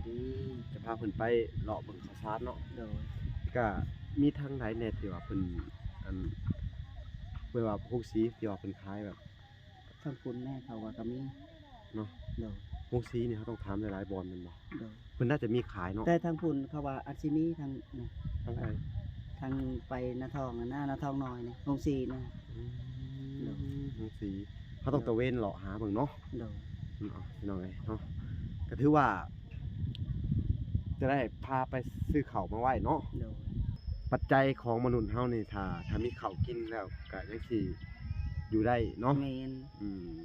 ອືມ ຈະພາເພິ່ນໄປເລາະເບິ່ງເຂົ້າສານເນາະ. ໂດຍ ກະມີທາງໃດແດ່ທີ່ວ່າເພິ່ນ ອັນ ແບບວ່າໂຮງສີທີ່ວ່າເພິ່ນຂາຍແບບ ທາງພຸ້ນແມ່ເຂົາວ່າກໍມີເນາະ. ໂດຍ ໂຮງສີນີ້ເຮົາຕ້ອງຖາມຫຼາຍໆບ່ອນແມ່ນບໍ່? ໂດຍ ເພິ່ນໜ້າຈະມີຂາຍເນາະ. ແຕ່ທາງພຸ້ນເຂົາວ່າອາດຊິມີທາງ ທາງໃດ? ທາງໄປນາທອງນະ ນາທອງນ້ອຍນີ້ ໂຮງສີນະ. ອືມ ໂດຍ ໂຮງສີ ເຮົາຕ້ອງຕະເວນເລາະຫາເບິ່ງເນາະ. ໂດຍ ອືມ ເອົາ ພີ່ນ້ອງເອີຍເນາະ ກໍຖືວ່າຈະໄດ້ພາໄປຊື້ເຂົ້າມາໄວ້ເນາະ. ໂດຍ ປັດໄຈຂອງມະນຸດເຮົານີ້ ຖ້າ ຖ້າມີເຂົ້າກິນແລ້ວກໍຍັງຊິຢູ່ໄດ້ເນາະ. ແມ່ນ ອືມ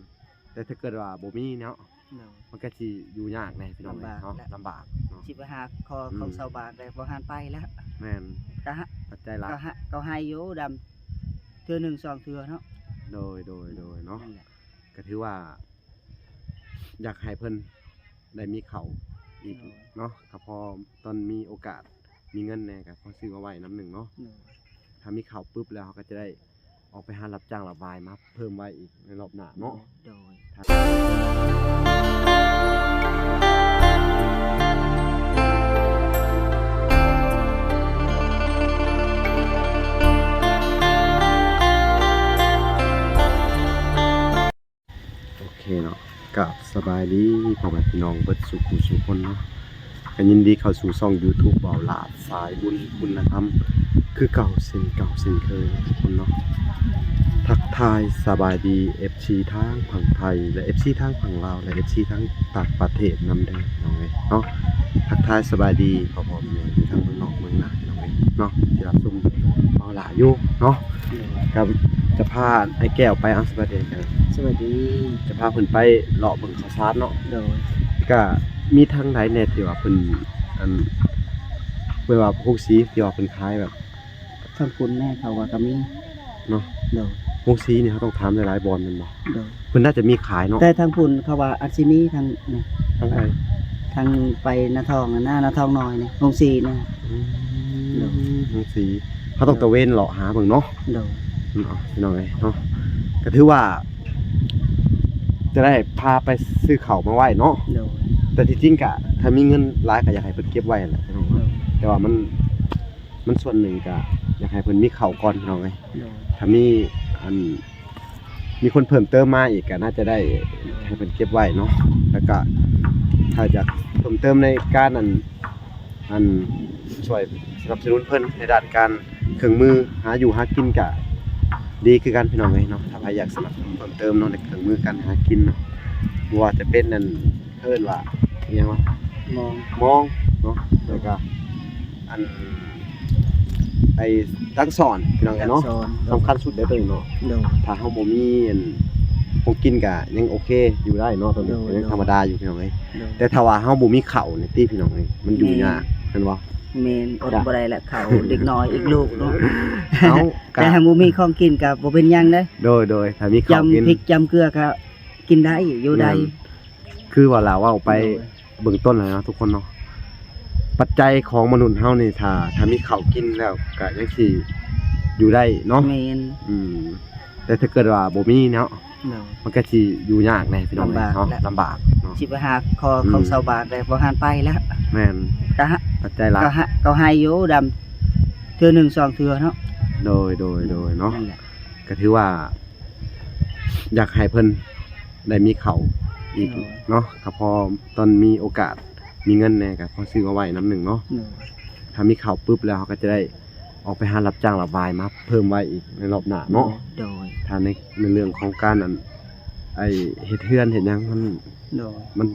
ແຕ່ຖ້າເກີດວ່າບໍ່ມີເນາະ ໂດຍ ມັນກໍຊິຢູ່ຍາກແດ່ພີ່ນ້ອງເອີຍເນາະ. ລຳບາກແຫຼະ ລຳບາກເນາະ ຊິໄປຫາຂໍເຂົ້າ ອືມ ຊາວບ້ານໄດ້ບໍ່ ຫານໄປແລ້ວ. ແມ່ນ ກະຫາ ປັດໄຈຫຼາຍ ກະຫາ ກໍໃຫ້ຢູ່ດຳເທື່ອໜຶ່ງສອງເທື່ອເນາະ. ໂດຍ ໂດຍ ໂດຍເນາະ ນັ້ນແຫຼະ ກໍຖືວ່າ ຢາກໃຫ້ເພິ່ນໄດ້ມີເຂົ້າອີກ ໂດຍ ເນາະ ກໍພໍຕອນມີໂອກາດມີເງິນແດ່ກໍພໍຊື້ມາໄວ້ນຳໜຶ່ງເນາະ. ໂດຍ ຖ້າມີເຂົ້າປຶບແລ້ວ ເຮົາກໍຈະໄດ້ອອກໄປຫາຮັບຈ້າງລັບວາຍມາເພີ່ມໄວ້ອີກໃນລອບໜ້າເນາະ. ໂດຍ ໂອເຄເນາະ ກາບສະບາຍດີພໍ່ແມ່ພີ່ນ້ອງເບິດສູ່ຜູ້ສູ່ຄົນເນາະ ກໍຍິນດີເຂົ້າສູ່ຊ່ອງ YouTube ເບົາຫຼ້າ ສາຍບຸນຄຸນນະທຳ ຄືເກົ່າເຊັ່ນເກົ່າເຊັ່ນເຄີຍເນາະທຸກຄົນເນາະ. ທັກທາຍສະບາຍດີ ເອັຟຊີ ທາງຝັ່ງໄທ ແລະ ເອັຟຊີ ທາງຝັ່ງລາວ ແລະ ເອັຟຊີ ທາງຕ່າງປະເທດນຳເດີພີ່ນ້ອງເອີຍເນາະ. ທັກທາຍສະບາຍດີພໍ່ໆແມ່ໆຢູ່ທາງເມືອງນອກເມືອງນາພີ່ນ້ອງເອີຍເນາະ ທີ່ຮັບຊົມເບົາຫຼ້າຢູ່ເນາະ. ໂດຍ ກໍຈະພາອ້າຍແກ້ວໄປ ເອົາ ສະບາຍດີ ສະບາຍດີ ຈະພາເພິ່ນໄປເລາະເບິ່ງເຂົ້າສານເນາະ. ໂດຍ ກໍມີທາງໃດແດ່ທີ່ວ່າເພິ່ນ ອັນ ແບບວ່າໂຮງສີທີ່ວ່າເພິ່ນຂາຍແບບ ທາງພຸ້ນແມ່ເຂົາວ່າກໍມີເນາະ. ໂດຍ ໂຮງສີນີ້ເຮົາຕ້ອງຖາມຫຼາຍໆບ່ອນແມ່ນບໍ່? ໂດຍ ເພິ່ນໜ້າຈະມີຂາຍເນາະ. ແຕ່ທາງພຸ້ນເຂົາວ່າອາດຊິມີທາງ ທາງໃດ? ທາງໄປນາທອງນະ ນາທອງນ້ອຍນີ້ ໂຮງສີນະ. ອືມ ໂດຍ ໂຮງສີ ເຮົາຕ້ອງຕະເວນເລາະຫາເບິ່ງເນາະ. ໂດຍ ອືມ ເອົາ ພີ່ນ້ອງເອີຍເນາະ ກໍຖືວ່າຈະໄດ້ພາໄປຊື້ເຂົ້າມາໄວ້ເນາະ. ໂດຍ ແຕ່ທີ່ຈິງກະຖ້າມີເງິນຫຼາຍກໍຢາກໃຫ້ເພິ່ນເກັບໄວ້ຫັ້ນແຫຼະພີ່ນ້ອງເນາະ. ໂດຍ ແຕ່ວ່າມັນ ມັນສ່ວນໜຶ່ງກະຢາກໃຫ້ເພິ່ນມີເຂົ້າກ່ອນພີ່ນ້ອງເອີຍ. ໂດຍ ຖ້າມີ ອັນ ມີຄົນເພີ່ມເຕີມມາອີກກະໜ້າຈະໄດ້ໃຫ້ເພິ່ນເກັບໄວ້ເນາະ. ແລ້ວກະຖ້າຢາກເພີ່ມເຕີມໃນການ ອັນ ອັນ ຊ່ວຍສະໜັບສະໜູນເພິ່ນໃນດ້ານການເຄື່ອງມືຫາຢູ່ຫາກິນກະດີຄືກັນພີ່ນ້ອງເອີຍເນາະ. ຖ້າໃຜຢາກສະໜັບສະໜູນເພີ່ມເຕີມເນາະ ໃນເຄື່ອງມືການຫາກິນເນາະ ບໍ່ວ່າຈະເປັນ ອັນ ເອີ້ນວ່າອີ່ຫຍັງວະ ມອງ ມອງເນາະ ແລ້ວກະ ອັນ ໄອ້ ຕັງສອນພີ່ນ້ອງເອີຍເນາະ. ຕັງສອນ ສຳຄັນສຸດເດ້ໂຕນີ້ເນາະ. ໂດຍ ຖ້າເຮົາບໍ່ມີ ອັນ ຂອງກິນກະຍັງໂອເຄຢູ່ໄດ້ເນາະ ໂຕນີ້ ໂດຍ ກໍຍັງ ໂດຍ ທຳມະດາຢູ່ພີ່ນ້ອງເອີຍ. ໂດຍ ແຕ່ຖ້າວ່າເຮົາບໍ່ມີເຂົ້ານີ້ຕິພີ່ນ້ອງເອີຍ ມັນຢູ່ຍາກ ແມ່ນ ແມ່ນບໍ່? ແມ່ນ ອົດ ກະ ບໍ່ໄດ້ລະ ເຂົ້າເດັກນ້ອຍອີກລູກເນາະ. ເອົາ ກະ ແຕ່ຖ້າບໍ່ມີຂອງກິນກະບໍ່ເປັນຫຍັງເດ້. ໂດຍ ໂດຍ ຖ້າມີເຂົ້າກິນ ຈຳພິກຈຳເກືອກະກິນໄດ້ ຢູ່ໄດ້. ແມ່ນ ຄືວ່າລາວເວົ້າໄປ ໂດຍ ເບື້ອງຕົ້ນແລ້ວເນາະທຸກຄົນເນາະ ປັດໄຈຂອງມະນຸດເຮົານີ້ ຖ້າ ຖ້າມີເຂົ້າກິນແລ້ວກະຍັງຊິຢູ່ໄດ້ເນາະ. ແມ່ນ ອືມ ແຕ່ຖ້າເກີດວ່າບໍ່ມີເນາະ ໂດຍ ມັນກະຊິຢູ່ຍາກແດ່ພີ່ນ້ອງເອີຍເນາະ. ລຳບາກແຫຼະ ລຳບາກເນາະ ຊິໄປຫາຂໍ ອືມ ເຂົ້າຊາວບ້ານໄດ້ບໍ່ ຫານໄປແລ້ວ. ແມ່ນ ກະຫາ ປັດໄຈຫຼາຍ ກະຫາ ກໍໃຫ້ຢູ່ດຳເທື່ອໜຶ່ງສອງເທື່ອເນາະ. ໂດຍ ໂດຍ ໂດຍເນາະ ນັ້ນແຫຼະ ກະຖືວ່າ ຢາກໃຫ້ເພິ່ນໄດ້ມີເຂົ້າອີກ ໂດຍ ເນາະ ກໍພໍຕອນມີໂອກາດມີເງິນແດ່ກໍພໍຊື້ມາໄວ້ນຳໜຶ່ງເນາະ. ໂດຍ ຖ້າມີເຂົ້າປຶບແລ້ວ ເຮົາກໍຈະໄດ້ອອກໄປຫາຮັບຈ້າງລັບວາຍມາເພີ່ມໄວ້ອີກໃນລອບໜ້າເນາະ. ໂດຍ ຖ້າໃນ ໃນເລື່ອງຂອງການ ອັນ ໄອ້ເຮັດເຮືອນເຮັດຫຍັງມັນ ໂດຍ ມັນ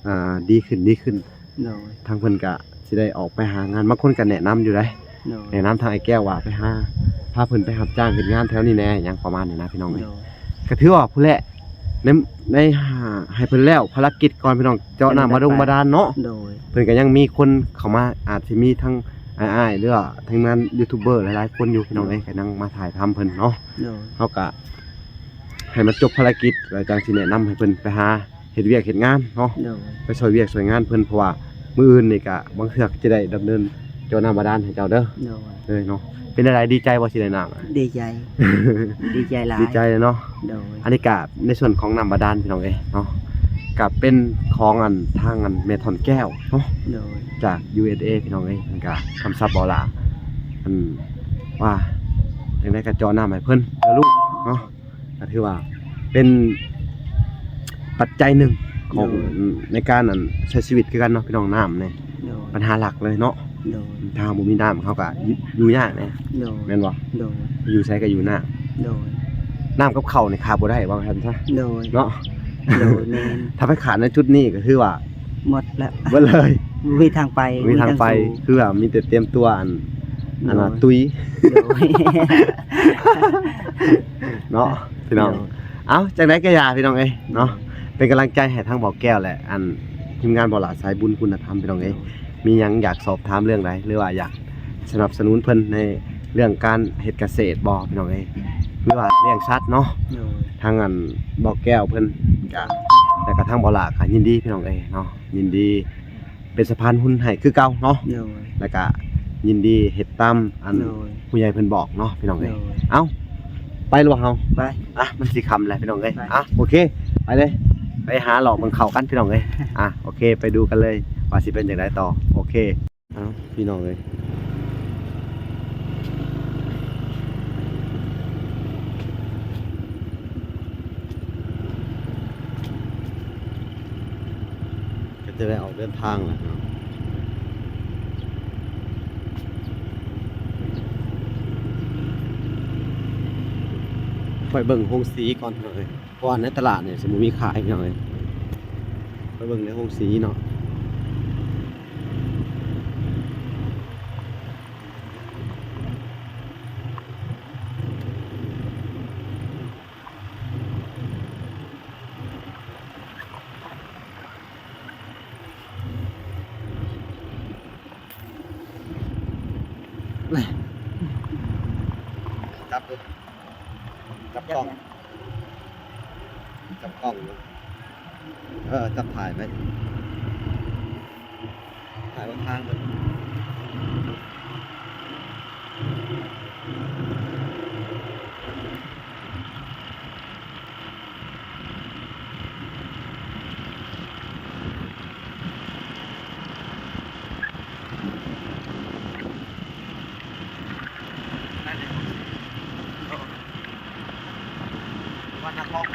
ອ່າ ດີຂຶ້ນ ດີຂຶ້ນ ໂດຍ ທາງເພິ່ນກະຊິໄດ້ອອກໄປຫາງານ ບາງຄົນກະແນະນຳຢູ່ໃດ໋ ໂດຍ ແນະນຳທາງອ້າຍແກ້ວວ່າໄປຫາ ພາເພິ່ນໄປຮັບຈ້າງເຮັດງານແຖວນີ້ແດ່ ຫຍັງປະມານນີ້ນະພີ່ນ້ອງເອີຍ. ໂດຍ ກະຖືວ່າພຸ້ນແຫຼະ ໃນ ໃນ ໃຫ້ເພິ່ນແລ້ວພາລະກິດກ່ອນພີ່ນ້ອງ ເຈາະນ້ຳບາດົງບາດານເນາະ. ໂດຍ ເພິ່ນກະຍັງມີຄົນເຂົ້າມາ ອາດຊິມີທັງອ້າຍໆ ຫຼືວ່າທີມງານຢູທູບເບີຫຼາຍໆຄົນຢູ່ພີ່ນ້ອງເອີຍ ກະຍັງມາຖ່າຍທຳເພິ່ນເນາະ. ໂດຍ ເຮົາກະ ໃຫ້ມັນຈົບພາລະກິດ ແລ້ວຈັ່ງຊິແນະນຳໃຫ້ເພິ່ນໄປຫາເຮັດວຽກເຮັດງານເນາະ. ໂດຍ ໄປຊ່ອຍວຽກຊ່ອຍງານເພິ່ນ ເພາະວ່າມື້ອື່ນນີ້ກະບາງເທື່ອກະຈະໄດ້ດຳເນີນເຈາະນ້ຳບາດານໃຫ້ເຈົ້າເດີ. ໂດຍ ເອີຍເນາະ ເປັນຈັ່ງໃດ ດີໃຈບໍ່ທີ່ໄດ້ນ້ຳ? ດີໃຈ ດີໃຈຫຼາຍ ດີໃຈເນາະ. ໂດຍ ອັນນີ້ກະໃນສ່ວນຂອງນ້ຳບາດານພີ່ນ້ອງເອີຍເນາະ ກະເປັນຂອງອັນ ທາງອັນແມ່ທ່ອນແກ້ວເນາະ ໂດຍ ຈາກ ຢູເອສເອ ພີ່ນ້ອງເອີຍ. ເພິ່ນກະຄຳສັບເວົ້າຫຼ້າ ອັນວ່າຈັ່ງໃດກະເຈາະນ້ຳໃຫ້ເພິ່ນເດີລູກເນາະ. ກະຖືວ່າເປັນປັດໄຈໜຶ່ງຂອງ ໂດຍ ໃນການອັນໃຊ້ຊີວິດຄືກັນເນາະພີ່ນ້ອງ. ນ້ຳນີ້ ໂດຍ ບັນຫາຫຼັກເລີຍເນາະ ໂດຍ ຖ້າເຮົາບໍ່ມີນ້ຳ ເຮົາກະຢູ່ ຢູ່ຍາກເດ້ ໂດຍ ແມ່ນບໍ່? ໂດຍ ຢູ່ໃສກະຢູ່ນ້ຳ ໂດຍ ນ້ຳກັບເຂົ້ານີ້ຂາດບໍ່ໄດ້ ວ່າຊັ້ນຊະ ໂດຍ ເນາະ ໂດຍ ແມ່ນ. ຖ້າໄປຂາດໃນຈຸດນີ້ກະຄືວ່າໝົດແລ້ວ ໝົດເລີຍ ບໍ່ມີທາງໄປ ບໍ່ມີທາງໄປ ບໍ່ມີທາງສູ້ ຄືວ່າມີແຕ່ຕຽມຕົວອັນ ໂດຍ ອັນວ່າຕຸ້ຍ ໂດຍ ເນາະ ພີ່ນ້ອງ ໂດຍ. ເອົ້າ ຈັ່ງໃດກະຢ່າພີ່ນ້ອງເອີຍເນາະ ເປັນກຳລັງໃຈໃຫ້ທັງບ່າວແກ້ວ ແລະ ອັນທີມງານບ່າວຫຼ້າສາຍບຸນຄຸນນະທຳ ພີ່ນ້ອງເອີຍ. ໂດຍ ມີຫຍັງຢາກສອບຖາມເລື່ອງໃດ ຫຼືວ່າຢາກສະໜັບສະໜູນເພິ່ນໃນເລື່ອງການເຮັດກະເສດບໍ່ ພີ່ນ້ອງເອີຍ ຫຼືວ່າລ້ຽງສັດເນາະ ໂດຍ ທາງອັນບ່າວແກ້ວເພິ່ນກະ ແລະກະທາງບ່າວຫຼ້າກະຍິນດີ ພີ່ນ້ອງເອີຍເນາະ ຍິນດີ ເປັນສະພານຮຸນໃຫ້ຄືເກົ່າເນາະ ໂດຍ ແລ້ວກະຍິນດີເຮັດຕາມອັນ ໂດຍ ຜູ້ໃຫຍ່ເພິ່ນບອກເນາະ ພີ່ນ້ອງເອີຍ ໂດຍ. ເອົ້າ ໄປລະບໍ່ເຮົາ? ໄປ ອ່ະ ມັນຊິຄ່ຳແລ້ວ ພີ່ນ້ອງເອີຍ ໄປ ອ່ະ ໂອເຄ ໄປເລີຍ ໄປຫາເລາະເບິ່ງເຂົ້າກັນ ພີ່ນ້ອງເອີຍ ອ່ະ ໂອເຄ ໄປດູກັນເລີຍວ່າຊິເປັນຈັ່ງໃດຕໍ່ ໂອເຄ. ເອົ້າ ພີ່ນ້ອງເອີຍ ກະຈະໄດ້ອອກເດີນທາງແລ້ວເນາະ ໄປເບິ່ງໂຮງສີກ່ອນເນາະ ເພາະວ່າໃນຕະຫຼາດນີ້ຊິບໍ່ມີຂາຍ ພີ່ນ້ອງເອີຍ ໄປເບິ່ງໃນໂຮງສີເນາະ. ຈັບເດີ ຈັບກ້ອງ ຈັບກ້ອງຢູ່ ເອີ ຈັບຖ່າຍໄວ້ ຖ່າຍເບິ່ງທາງເບິ່ງ. ວັດນະຄອນ.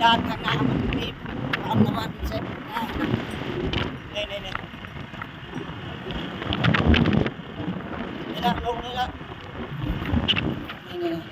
ດ້ານຂ້າງໜ້າມັນມີປ້ຳນ້ຳມັນເຊັດນະ ນີ້ໆໆ ນີ້ລະ ລົງນີ້ລະ ນີ້ໆໆ.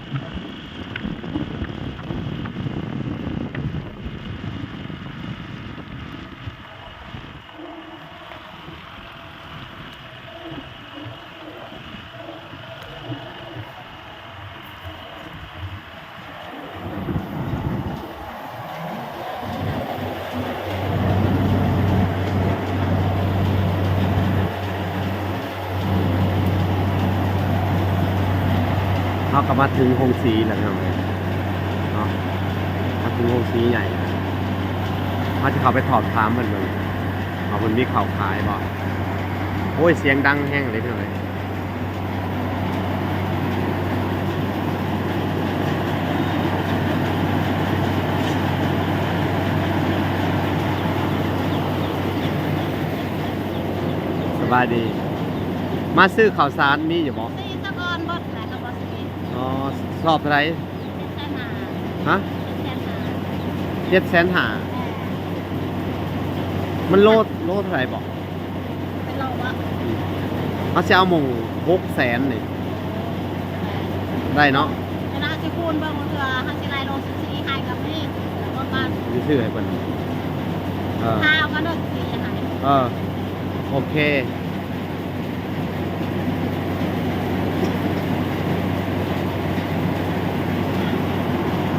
ເຮົາກໍມາເຖິງໂຮງສີແລ້ວ ພີ່ນ້ອງເອີຍເນາະ ມາເຖິງໂຮງສີໃຫຍ່ແລ້ວ ເຮົາຈະເຂົ້າໄປສອບຖາມເພິ່ນເບິ່ງວ່າເພິ່ນມີເຂົ້າຂາຍບໍ່. ໂອ້ຍ ສຽງດັງແຮງເລີຍ ພີ່ນ້ອງເອີຍ. ສະບາຍດີ ມາຊື້ເຂົ້າສານມີຢູ່ບໍ່? ຊື້ສະກ່ອນ ເບິດແລ້ວກໍບໍ່ຊື້. ອໍ ສອບເທົ່າໃດ? ເຈັດແສນຫ້າ. ຮະ? ເຈັດແສນຫ້າ. ເຈັດແສນຫ້າ. ແມ່ນ. ມັນໂລ ໂລເທົ່າໃດບໍ? ເປັນໂລບໍ? ອືມ ເຮົາຊິເອົາໝ່ອງຫົກແສນນີ້ ໄດ້ເນາະ? ແຕ່ລະເຮົາຊິຄູນເບິ່ງ ເທື່ອເຮົາຊິໄລ່ໂລສິບສີ່ໃຫ້ກັບນີ້ ແລ້ວກໍມາ ຊິຊື້ໃຫ້ເພິ່ນ ເອີ ຖ້າເອົາມາໂລສິບສີ່ໃຫ້. ເອີ ໂອເຄ.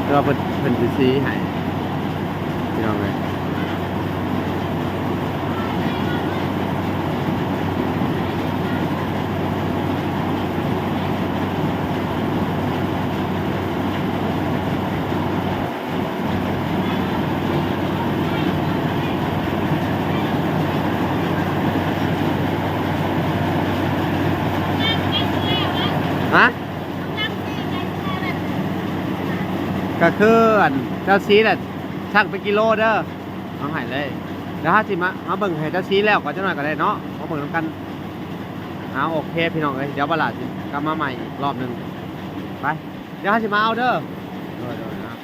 ແຕ່ວ່າເພິ່ນ ເພິ່ນຊິຊີ້ໃຫ້ ພີ່ນ້ອງເອີຍ. ຮະ? ກໍຄືອັນເຈົ້າຊີ້ແຫຼະ ຊັ່ງເປັນກິໂລເດີ ເອົາໃຫ້ເລີຍ. ດຽວເຮົາຊິມາ ມາເບິ່ງໃຫ້ເຈົ້າຊີ້ແລ້ວກ່ອນຈັກໜ່ອຍກໍໄດ້ເນາະ ມາເບິ່ງນຳກັນ. ເອົາ ໂອເຄ ພີ່ນ້ອງເອີຍ ດຽວບັກຫຼ້າຊິກັບມາໃໝ່ອີກລອບໜຶ່ງ ໄປ ດຽວເຮົາຊິມາເອົາເດີ. ໂດຍໆ ເອົາ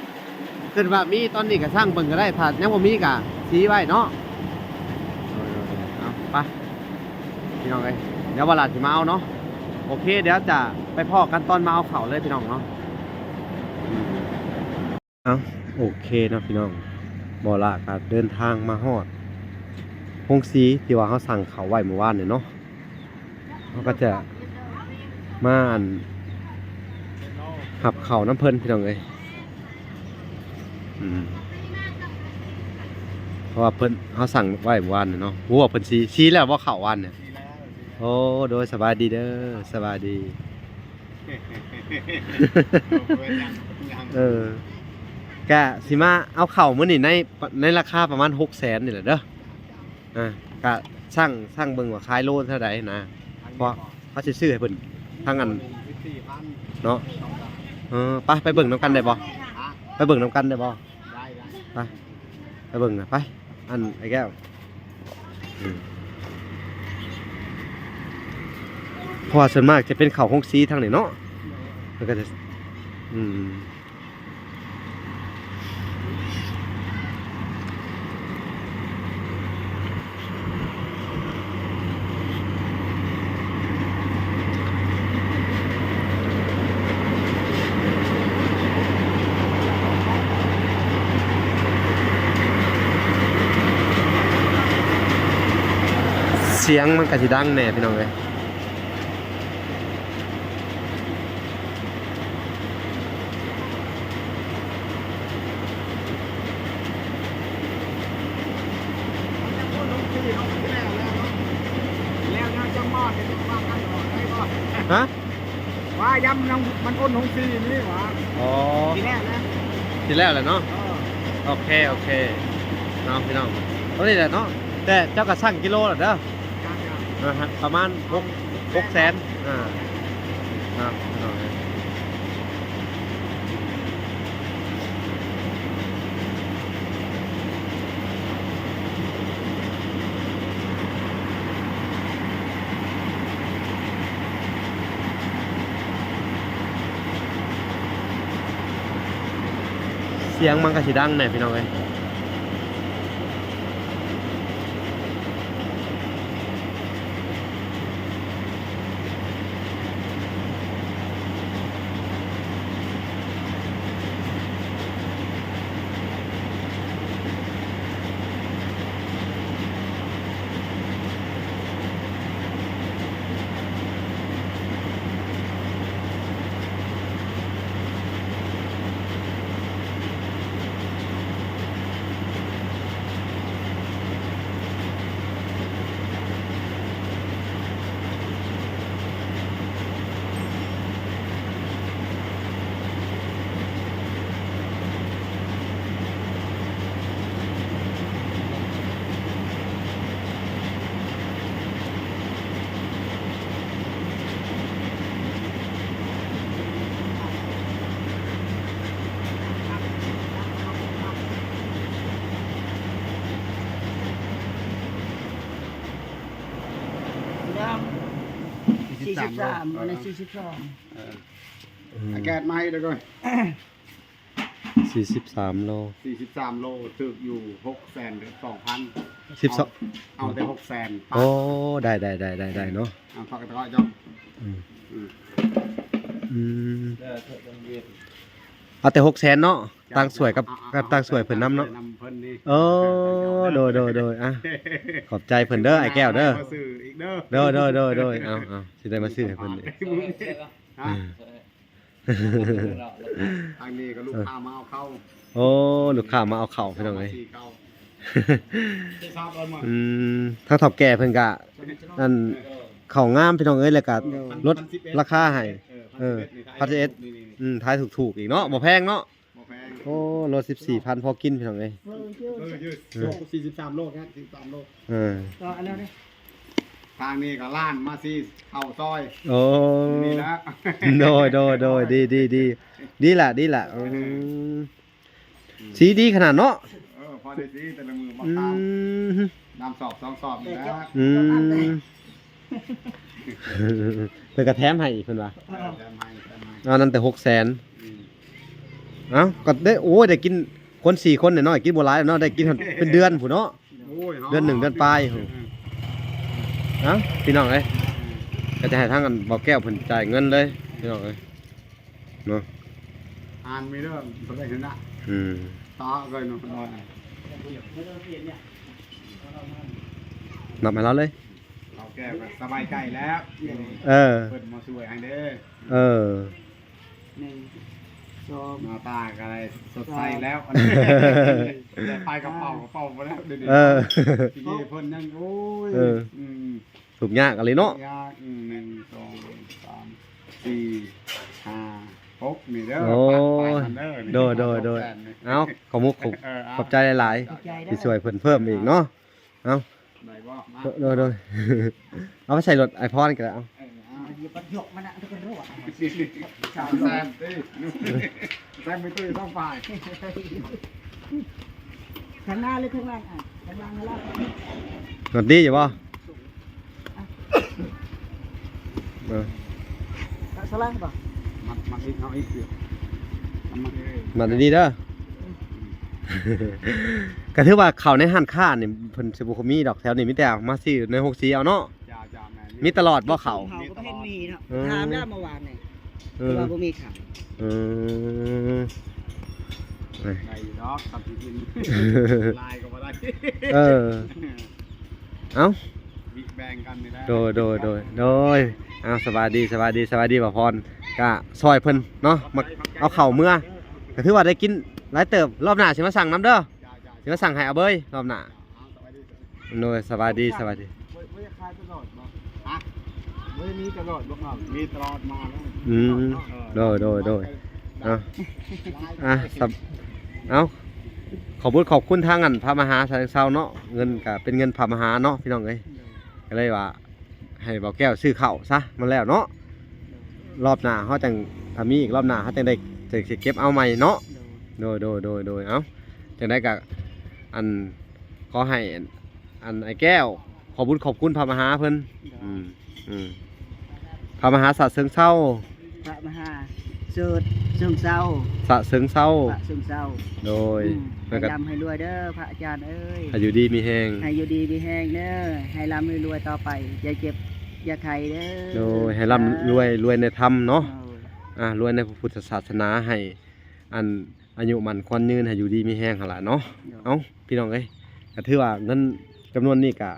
ຄິດວ່າມີຕອນນີ້ກໍຊ່າງເບິ່ງກໍໄດ້ ຖ້າຍັງບໍ່ມີກໍຊີ້ໄວ້ເນາະ. ໂດຍໆ ເອົາ ໄປ ພີ່ນ້ອງເອີຍ ດຽວວ່າຫຼານຊິມາເອົາເນາະ. ໂອເຄ ດຽວຈະໄປພໍ້ກັນຕອນມາເອົາເຂົ້າເລີຍ ພີ່ນ້ອງເນາະ. ເອົາ ໂອເຄເນາະ ພີ່ນ້ອງ ບໍ່ຫຼ້າກໍເດີນທາງມາຮອດໂຮງສີທີ່ວ່າເຮົາສັ່ງເຂົ້າໄວ້ມື້ວານນີ້ເນາະ. ເຮົາກໍຈະມາ ອັນ ຮັບເຂົ້ານຳເພິ່ນ ພີ່ນ້ອງເອີຍ. ອືມ ເພາະວ່າເພິ່ນ ເຮົາສັ່ງໄວ້ວານນີ້ເນາະ. ໂອ້ ເພິ່ນສີ ສີແລ້ວບໍ່ເຂົ້າວານນີ້? ໂອ້ ໂດຍ ສະບາຍດີເດີ ສະບາຍດີ. ເອີ ກະຊິມາເອົາເຂົ້າມື້ນີ້ໃນ ໃນລາຄາປະມານຫົກແສນນີ້ແຫຼະເດີ. ອ່າ ກະຊ່າງ ຊ່າງເບິ່ງວ່າຂາຍໂລເທົ່າໃດນະ ເພາະເຮົາຊິຊື້ໃຫ້ເພິ່ນທັງອັນເນາະ. ເອີ ໄປ ໄປເບິ່ງນຳກັນໄດ້ບໍ່? ໄປເບິ່ງນຳກັນໄດ້ບໍ່? ໄດ້ໆ ໄປ ໄປເບິ່ງນະ ໄປ ອັນ ໄອ້ແກ້ວ. ອືມ ເພາະວ່າສ່ວນມາກຈະເປັນເຂົ້າໂຮງສີທາງນີ້ເນາະ ເພິ່ນກໍຈະ ອືມ. ສຽງມັນກະຊິດັງແດ່ ພີ່ນ້ອງເອີຍ. ຮະ? ວ່າຢາມມັນ ມັນອົນໂຮງສີນີ້ຫວາ. ອໍ ຊິແລ້ວແລ້ວ ຊິແລ້ວແລ້ວເນາະ. ເອີ ໂອເຄ ໂອເຄ ເນາະ ພີ່ນ້ອງ ຕົວນີ້ແຫຼະເນາະ. ແຕ່ເຈົ້າກໍຊັ່ງກິໂລແລ້ວເດີ. ອ່າຮະ ປະມານຫົກ ຫົກແສນ ອ່າ ເນາະ ພີ່ນ້ອງເອີຍ. ສຽງມັນກໍຊິດັງແດ່ພີ່ນ້ອງເອີຍ. ດຳ ສີ່ສິບສາມ ສີ່ສິບສາມ ໂລ ອັນນີ້ສີ່ສິບສອງ ເອີ ອືມ ອາກາດໃໝ່ເດີກ່ອນ ສີ່ສິບສາມໂລ ສີ່ສິບສາມໂລ ຖືກຢູ່ຫົກແສນສອງພັນ ສິບສອງ ເອົາ ເອົາແຕ່ຫົກແສນ ໂອ້ ໄດ້ໆໆໆເນາະ ເອົາຜັກກະຕະເກາະຈ້ອງ ອືມ ອືມ ອືມ ເອີ ເອົາແຕ່ຫົກແສນເນາະ ຕ່າງສວຍກັບ ເອົາ ກັບຕ່າງສວຍເພິ່ນນຳເນາະ ນຳເພິ່ນນີ້ ໂອ້ ໂດຍໆໆ ອ່ະ ຂອບໃຈເພິ່ນເດີ ອ້າຍແກ້ວເດີ ມາຊື້ອີກເດີ ໂດຍໆໆໆ ເອົາໆ ຊິໄດ້ມາຊື້ໃຫ້ເພິ່ນອີກ ຮະ ທາງນີ້ກໍລູກຄ້າມາເອົາເຂົ້າ ໂອ້ ລູກຄ້າມາເອົາເຂົ້າ ພີ່ນ້ອງເອີຍ ມາຊື້ເຂົ້າ ອືມ ທາງເຖົ້າແກ່ເພິ່ນກະ ອັນ ເຂົ້າງາມ ພີ່ນ້ອງເອີຍ ແລ້ວກະ ໂດຍ ລົດລາຄາໃຫ້ ເອີ ເອີ ພັນສິບເອັດ ນີ້ ພັນສິບເອັດ ນີ້ ນີ້ ນີ້ ອືມ ຂາຍຖືກໆອີກເນາະ ບໍ່ແພງເນາະ ບໍ່ແພງ ໂອ້ ໂລສິບສີ່ພັນ ພໍກິນ ພີ່ນ້ອງເອີຍ ເອີ ເອີ ສີ່ສິບສາມໂລນະ ສີ່ສິບສາມໂລ ເອີ ກໍອັນນັ້ນເດ້ ທາງນີ້ກໍລ້ານມາຊີ້ເຂົ້າຊອຍ ໂອ້ ນີ້ລະ ໂດຍໆໆ ດີໆໆ ດີລະ ດີລະ ອືມ ອືມ ສີດີຂະໜາດເນາະ ເອີ ພໍໄດ້ສີແຕ່ລະມື້ບໍ່ ອືມ ຕາມ ນ້ຳສອບສອງສອບນີ້ລະ ອືມ ເພິ່ນກໍແຖມໃຫ້ອີກ ເພິ່ນວ່າ ເອີ ແຖມໃຫ້ ແຖມໃຫ້ ເອົານັ້ນແຕ່ຫົກແສນ ອືມ ເອົ້າ ກໍໄດ້ ໂອ້ຍ ໄດ້ກິນ ຄົນສີ່ຄົນນ້ອຍໆ ກິນບໍ່ຫຼາຍເນາະ ໄດ້ກິນເປັນເດືອນພຸ້ນເນາະ ໂອ້ຍ ເດືອນໜຶ່ງເດືອນປາຍ ເອີ ເອົ້າ ພີ່ນ້ອງເອີຍ ກໍຈະໃຫ້ທາງອັນ ບໍ່ແກ້ວເພິ່ນຈ່າຍເງິນເລີຍ ພີ່ນ້ອງເອີຍ ເນາະ ອ່ານມີເດີ ບໍ່ໄດ້ເຫັນນະ ອືມ ຕາເກີນເນາະ ນັບໃຫ້ລາວເລີຍ ເຖົ້າແກ່ກໍສະບາຍໃຈແລ້ວ ເອີ ເພິ່ນມາຊ່ວຍໃຫ້ເດີ ເອີ ໜຶ່ງ ສອງ ໜ້າຕາກໍໄດ້ສົດໃສແລ້ວ ສາມ ໄດ້ປາຍກະເປົາ ກະເປົາບໍ່ແລ້ວ ເດີ ເອີ ເພິ່ນຍັງ ໂອ້ຍ ເອີ ອືມ ທຸກຍາກອີ່ຫຼີເນາະ ຍາກ ອືມ ໜຶ່ງ ສອງ ສາມ ສີ່ ຫ້າ ຫົກ ນີ້ເດີ ໂອ້ຍ ໂດຍໆໆ ເອົາ ຂອບມຸກ ຂອບ ເອີ ເອົາ ຂອບໃຈຫຼາຍໆ ຂອບໃຈເດີ ທີ່ຊ່ວຍເພິ່ນເພີ່ມອີກເນາະ ເອົາ ໄດ້ບໍ່ ມາ ໂດຍໆ ເອົາໄປໃສ່ລົດອ້າຍພອນກໍໄດ້ ເອົາ ເອີ ເອົາ ຢາໄປຍົກມັນນະ ມັນກໍຮົ່ວ ແຊມຕິ ແຊມໄປຕຸ້ຍສອງຝ່າຍ ຂ້າງໜ້າຫຼືຂ້າງຫຼັງ ອ່ະ ຂ້າງຫຼັງຫັ້ນລະ ລົດດີຢູ່ບໍ່? ເອີ ສະລາງບໍ່? ມັດ ມັດອີກ ເອົາອີກ ມັດ ມັດດີໆເດີ ອືມ ກໍຖືວ່າເຂົ້າໃນຮ້ານຄ້ານີ້ ເພິ່ນຊິບໍ່ຄ່ອຍມີດອກ ແຖວນີ້ມີແຕ່ມາຊື້ໃນໂຮງສີເອົາເນາະ ເຈົ້າໆ ແມ່ນ ມີຕະຫຼອດບໍ່ເຂົ້າ? ເຮົາກໍເຫັນມີເນາະ ເອີ ຖາມແລ້ວເມື່ອວານນີ້ ເອີ ແຕ່ວ່າບໍ່ມີຂາຍ ເອີ ໄດ້ຢູ່ດອກ ສຳກິນ ຫຼາຍກໍບໍ່ໄດ້ ເອີ ເອົ້າ ແບ່ງກັນນີ້ແຫຼະ ໂດຍໆໆ ໂດຍ ເອົ້າ ສະບາຍດີ ສະບາຍດີ ສະບາຍດີ ບ່າວພອນ ກະຊ່ອຍເພິ່ນເນາະ ມາເອົາເຂົ້າເມືອ ກໍຖືວ່າໄດ້ກິນຫຼາຍເຕີບ ລອບໜ້າຊິມາສັ່ງນຳເດີ ຊິມາສັ່ງໃຫ້ອາເບີຍ ລອບໜ້າ ໂດຍ ສະບາຍດີ ສະບາຍດີ ບໍ່ ບໍ່ໄດ້ຂາຍຕະຫຼອດບໍ່? ຮະ? ບໍ່ໄດ້ມີຕະຫຼອດບໍ່? ມີຕະຫຼອດມາແລ້ວ ອືມ ເອີ ໂດຍໆໆ ເອົາ ອ່ະ ສະ ເອົາ ຂອບຄຸນ ຂອບຄຸນທາງອັນພະມະຫາຊາເຊີງເຊົາເນາະ ເງິນກະເປັນເງິນພະມະຫາເນາະ ພີ່ນ້ອງເອີຍ ກໍເລີຍວ່າໃຫ້ບ່າວແກ້ວຊື້ເຂົ້າຊະ ມັນແລ້ວເນາະ ລອບໜ້າເຮົາຈັ່ງ ຖ້າມີອີກລອບໜ້າເຮົາຈັ່ງໄດ້ ຈັ່ງຊິເກັບເອົາໃໝ່ເນາະ ໂດຍ ໂດຍໆໆໆ ເອົາ ຈັ່ງໃດກໍ ອັນ ຂໍໃຫ້ ອັນ ອ້າຍແກ້ວ ຂອບບຸນຂອບຄຸນພະມະຫາເພິ່ນ ໂດຍ ອືມ ອືມ ພະມະຫາຊາດເຊີງເຊົາ ພະມະຫາ ເຊີງເຊົາ ສະເຊີງເຊົາ ສະເຊີງເຊົາ ໂດຍ ອືມ ໃຫ້ ເພິ່ນກໍ ໃຫ້ລ່ຳໃຫ້ລວຍເດີພະອາຈານເອີຍ ໃຫ້ຢູ່ດີມີແຮງ ໃຫ້ຢູ່ດີມີແຮງເດີ ໃຫ້ລ່ຳໃຫ້ລວຍຕໍ່ໄປ ຢ່າເຈັບຢ່າໄຂ້ເດີ ໂດຍ ໃຫ້ລ່ຳ ສາທຸ ລວຍ ລວຍໃນທຳເນາະ ໂດຍ ອ່າ ລວຍໃນພະພຸດທະສາສະໜາ ໃຫ້ອັນ ອາຍຸໝັ້ນຂວັນຍືນ ໃຫ້ຢູ່ດີມີແຮງຫັ້ນລະເນາະ ໂດຍ ເອົ້າ ພີ່ນ້ອງເອີຍ ກໍຖືວ່າເງິນຈຳນວນນີ້ກໍ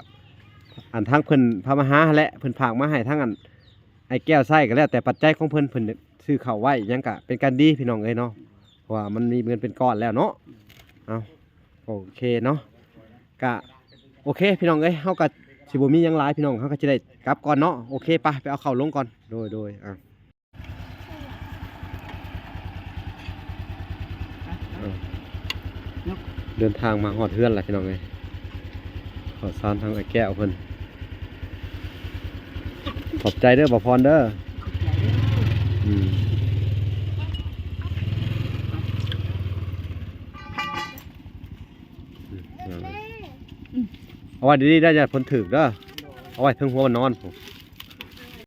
ອັນທາງເພິ່ນພາມາຫາຫັ້ນແຫຼະ ເພິ່ນຝາກມາໃຫ້ທາງອັນ ອ້າຍແກ້ວໃຊ້ກໍແລ້ວແຕ່ປັດໄຈຂອງເພິ່ນ ເພິ່ນຊື້ເຂົ້າໄວ້ຫຍັງກະເປັນການດີພີ່ນ້ອງເອີຍເນາະ ເພາະວ່າມັນມີເງິນເປັນກ້ອນແລ້ວເນາະ ເອົ້າ ໂອເຄເນາະ ກະໂອເຄພີ່ນ້ອງເອີຍ ເຮົາກະຊິບໍ່ມີຫຍັງຫຼາຍພີ່ນ້ອງ ເຮົາກະຊິໄດ້ກັບກ່ອນເນາະ ໂອເຄ ໄປ ໄປເອົາເຂົ້າລົງກ່ອນ ໂດຍ ໂດຍ ອ່າ ເອີ ເດີນທາງມາຮອດເຮືອນແລ້ວພີ່ນ້ອງເອີຍ ເຂົ້າສານທາງອ້າຍແກ້ວເພິ່ນ ຂອບໃຈເດີບ່າວພອນເດີ ຂອບໃຈເດີ ອືມ ເອົາໄວ້ດີໆ ໄດ້ ຢ່າຝົນຖືກເດີ ເອົາໄວ້ເທິງຫົວມັນນອນພຸ້ນ.